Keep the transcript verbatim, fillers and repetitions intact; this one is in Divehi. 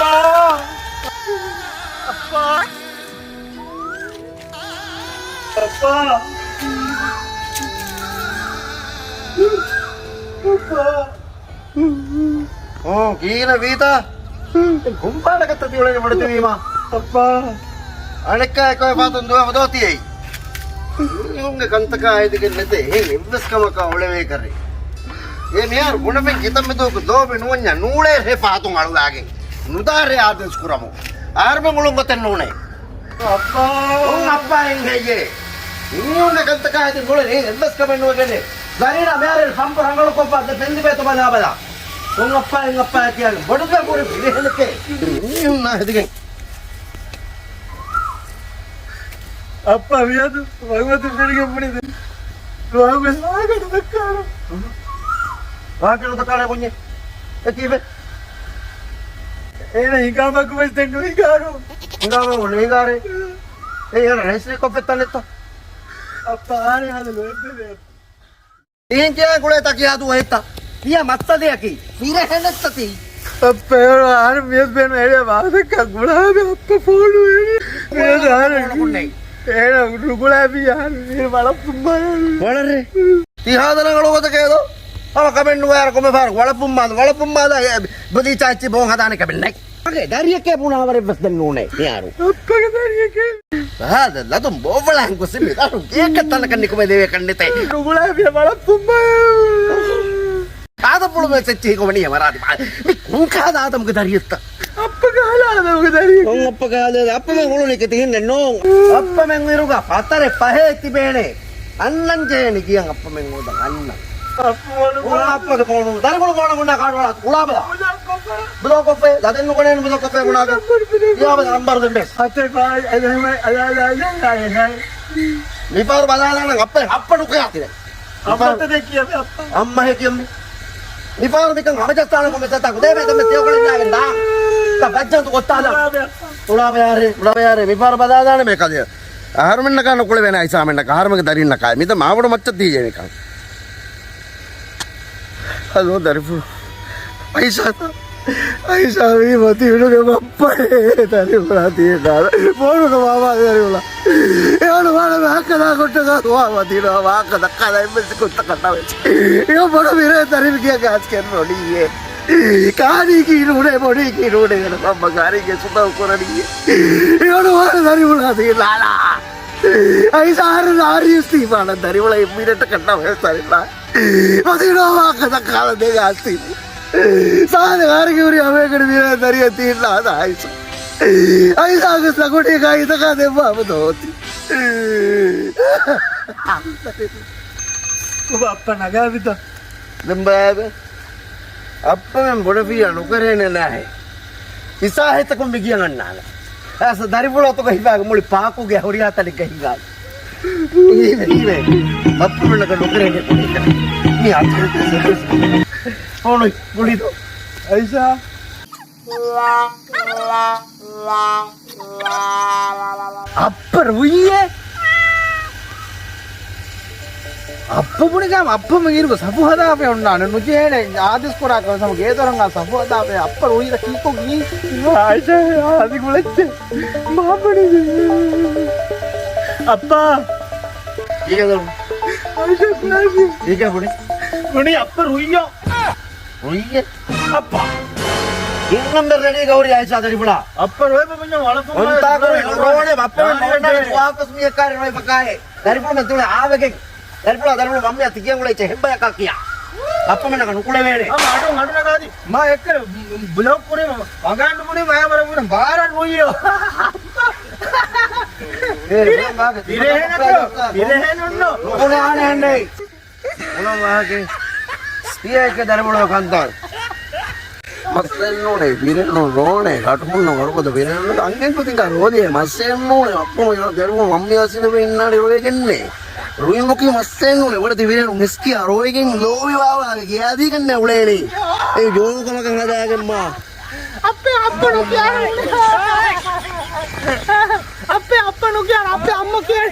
އައްޕާ! އައްޕާ! އައްޕާ! އޯ، ކީއް ވީތަ؟ ކޮން ބާރަކަށްތަ ތިއުޅެނީ ބޮޑެތިވީމާ؟ އައްޕާ! އަނެއްކާ އެކޮއެ ފާތުން ދުވަހު ދޯ ތިޔައީ. މީހުންގެ ކަންތަކާ އެދިގެން ނެތޭ އެހެން އެއްވެސް ކަމަކާ އުޅެވޭކަށް. އޭ މިހާރު ބުނެފިން ކިތައްމެދުވަކު ލޯބި ނުވަންޏާ ނޫޅޭ ރޭ ފާތުން އަޅުވާގެން. ނުދާ ރޭ އާދޭސް ކުރަމު. އަހަރުމެން އުޅުން ގޮތެއް ނޫނޭ. އައްޕާ! އޮން އައްޕާ އެނގޭ. މީހުންގެ ކަންތަކާ އެދި ނޫޅެނީ އެއްވެސް ކަމެއް ނުވެގެން. ޒަރީނާ މޭރެން ފަންޕު ރަނގަޅުކޮށްފަ އަދެ ފެންލިބޭތު ބަލާބަލާ. އޮން އައްޕާ އެން އައްޕާ ކިޔާ ބޮޑު ދެ ބުރި ފިރިހެނެކޭ. މީހުންނާ ހެދިގެން. އައްޕާ މިއަދު ވަގުތު ފެނިގެން ބުނި ދެ. ވަގުތު ވާގަނޑު ދައްކާނު. ވާގަނޑު ދައްކާނެ ކުންޏެ. އެ ކީއްވެ؟ އޭނަ ހިނގާމަކު ވެސް ދެން ނުހިނގާރު. ހިނގާމަ ނުހިނގާރޭ. އޭ އޭނަ ރައީސް ކޮށްފަ ތަނެއްތަ؟ އައްޕާ އާނެ ހަދަ ލޯތްބެލޭ. ތިހެން ކިޔާ ގުޅޭ ތަކި ހަދު އޮހެއްތަ؟ ތިޔަ މައްސަލަޔަކީ ފިރެހެނެއްތަ ތީ؟ އައްޕަ އޭރު އަހަރު މިޔަސް ބޭނު އެރޭ ވާހަކަ ގުޅާ އައްޕަ ފޯނު އޭރު. މިޔަސް އަހަރު ފޯނު ކުންނެއް. އޭރު ރުގުޅާ މި އަހަރު އޭރު ވަޅަށް ފުއްމާ. ވަޅަށްރޭ. ތި ހާދަ ރަނގަޅު ގޮތަކޭ ދޯ. އަވަ ކަމެއް ނުވާ އަރަ ކޮމެ ފާރު ވަޅަށް ފުއްމާލު، ވަޅަށް ފުއްމާލާ ބަލީ ޗާއްޗި ބޯން ހަދާނެ ކަމެއް ނެތް. އަގެ ދަރިޔަކޭ ބުނާވަރެއް ވެސް ދެން ނޫނޭ މިހާރު. އައްޕަގެ ދަރިޔަކޭ. ހާދަ ލަދުން ބޯވަޅާ ހިނގުސި މި ދަރު ގޭކަށް ތަނަކަށް ނިކުމެދެވޭ ކަންނެތޭ. ރުގުޅާ މި ވަޅަށް ފުއްމާ. ހާދަ ޕުޅުމެ ސެއްޗި ހިކޮމަނީ އެމަރާދި މާ. މި ކުން ކާލަ އާދަމުގެ ދަރިޔަށްތަ؟ އައްޕަ ކާލަ އާދަމުގެ ދަރިޔަކޭ. އޮން އައްޕަ ކާލަ އައްޕަމެން އުޅުނީ ކިތި ހިންނެއް ނޫން. އައްޕަމެން އިރުގަ ފަތަރެއް ފަހޭ ތިބޭނެ. އަންނަން ޖެހޭނެ ކިޔަން އައްޕަމެން ހޯދަން އަންނަން. އައްޕަމެން އުޅުނު އައްޕަގެ ފޯނު. ދަރިފުޅު ފޯނަށް ހުންނާ ކާޑު ވަޅާ އުޅާބަލަ. ބްލޮކް ކޮށްފަ. ދަދެއް ނުކޮނޭނު ބްލޮކް ކޮށްފަ ހުންނާކަށް. ކިޔާބަލަ ނަންބަރު ދެން ބެސް. ހަތެއް ފަހަތް އަލަހަމަ އަލާލާ އަލާ. މިފަހަރު ބަލާލާނަން އައްޕަ އައްޕަ ނުކިޔާތިރެ. އައްމަ ތެދެއް ކިޔަވޭ އައްޕަ. އައްމަ ހެކިޔަމް މި. މިފަހަރު މިކަން ހަމަޖައްސާނަން ކޮންމެ ސަތާކު ދޭބެ ދެމެ ތިޔަކޮޅެއް ނާގެން ދާ. ތަ ބައްޖަން ތު ގޮއްތާލާ. އުޅާބަޔާރެ، އުޅާބަޔާރެ. މިފަހަރު ބަލާލާނެ މޭ ކަލެ. އަހަރުމެންނަކާ ނުކުޅެވޭނެ އައިސާމެންނަކަށް. އަހަރުމެންގެ ދަރީންނަކާ. މިތަ މާބޮޑު މައްޗަށް ދީޔޭ މިކަން. ހަލޯ ދަރިފުޅު. އައިސާ. އައިސާ ވީ މަތީ އިނުގެ ބައްޕައޭ ދަރިފުޅާ ތީ ދާދަ. ބޯޑުގަ މާމާ ދަރިފުޅާ. އެ އަޑު ވާނަމެ ހައްކަ ދާ ކޮށްޓަކާ ވާ މަތީ ނޯ ވާކަ ދައްކާލަ އެއްވެސް ކުއްތަކަށް ނަވެ. އެ ބޮޑު މިރޭ ދަރިފުޅާ ގާސް ކެން ރޮޑީއޭ. ކާރީގީ ނޫނޭ ބޮޑީގީ ނޫނޭ އަޑު ބައްޕަ ކާރީގެ ސުތައު ކުރަނީ. އެ އަޑު ވާނަ ދަރިފުޅާ ތީ ލާލާ. އައިސާ އަހަރެން އާރީސް ތީ ފާނަ ދަރިފުޅާ އެއް މިނެޓަކަށް ނަވެ ސަރިފާ. މަތީ ނޯ ވާކަ ދައްކާލަ ދެ ގާސް ތީ. ސާދަ ގާރިގެ ހުރި އަވޭގަޑި މިރޭ ދަރިޔަ ތީ ލާލާ އައިސާ. އައިސާގެ ސަގުޑީގައި އިތަކާ ދެއްވާ އަބަދު ހޯތި. އައްޕަ ނަގާވިތަ؟ ދެން ބަޔާބެ. އައްޕަމެން ބޮޑެފިއްޔާ ނުކެރޭނެ ނާހެ. އިސާހިތަކުން މި ގިޔަން އަންނާނެ. އައިސާ ދަރިފުޅު އަތުގަ ހިފާގެ މުޅި ޕާކުގެ ހުރިހާތަނެއްގަ ހިނގާ. ހީވެ، ހީވެ. ބައްޕަމެންނަކަށް ނުކެރޭނެ ކުޑަކަށް. މި އަތުގަ ފޯނު ގުޅިދޯ. އައިސާ. އައްޕަ ރުއްޔޭ. އައްޕަ ބުނިގާމ އައްޕަމެން އިރުގަ ސަފު ހަދާފަ އޮންނާނެ. ނުޖެހޭނެ އާދޭސް ކުރާ ކަމެއް ސަމަ ގޭދޮރަށް ސަފު ހަދާފަ. އައްޕަ ރުއްޔަ ކީކޮށް ގީ. އާއިޝާ އާދި ގުޅެއްޗެ. މާބަނި. އައްޕާ. ކީކޭ ދޯ؟ އާއިޝާ ކުލާސި. ކީކޭ ބުނި؟ ބުނި އައްޕަ ރުއްޔޯ. ރުއްޔެ؟ އައްޕާ. އިންނަން ދަ ރެޑީގަ ހުރި އާއިޝާ ދަރިފުޅާ. އައްޕަ ރޮއެބަ މިންނަ ވަޅަކުން ރޯނެ ބައްޕަ މި ރޯނެ ވާކަސް މި އެކާރި ރޮއެ ބަކާއެ. ދަރިފުޅު މެ ދުޅެ އާވެގެން. ދަރިފުޅާ ދަރިފުޅު މަންމިއާ ތިކިޔަން ގުޅޭ ޗެހެންބަޔަކާ ކިޔާ. އައްޕަމެންނަކަށް ނުކުޅެވޭނެ. އަމާ އަޑު އަޑު ނަގާދި. މާ އެއްކަލަ ބްލޮކް ކުރީމަ ވަގާން ބުނީ މާ ބަރަ ބުނަ ބާރަށް ނުއްޔޯ. އޭ، ބުނަ މާގެ ތިރެހެނެއް ނު. ތިރެހެނެއް ނު. ނުކުޅެ އާނެ ހެންނެއް. އުޅަން ވާހަކަ. ތިޔައެކެ ދަރިފުޅު ކަންތައް. މައްސައެއް ނޫނޭ، ބިރެއް ނޫން، ރޯނޭ، ގަޓު ހުންނަ ވަރުގަދަ ބިރެއް ނޫން، އަންހެން ކުދިންގާ ރޯދިޔޭ މައްސައެއް ނޫނޭ، އައްޕުމަ ދަރިފުޅު މަންމި އަސިނު އިންނާނެ ރޮވެގެންނޭ. ރުއިމުކި މައްސައެއް ނޫނޭ، ވަރަށް ދިވިރެއް ނު މިސްކިޔާ ރޮވެގެން ލޯބި ވާވާގެ ގެޔާދީގެންނޭ އުޅޭނީ. އެ ޖޯކަމަކަށް ހަދާގެންމާ. އައްޕެ އައްޕަ ނުކިޔާ. އައްޕެ އައްޕަ ނުކިޔާ، އައްޕެ އައްމަ ކިޔާ.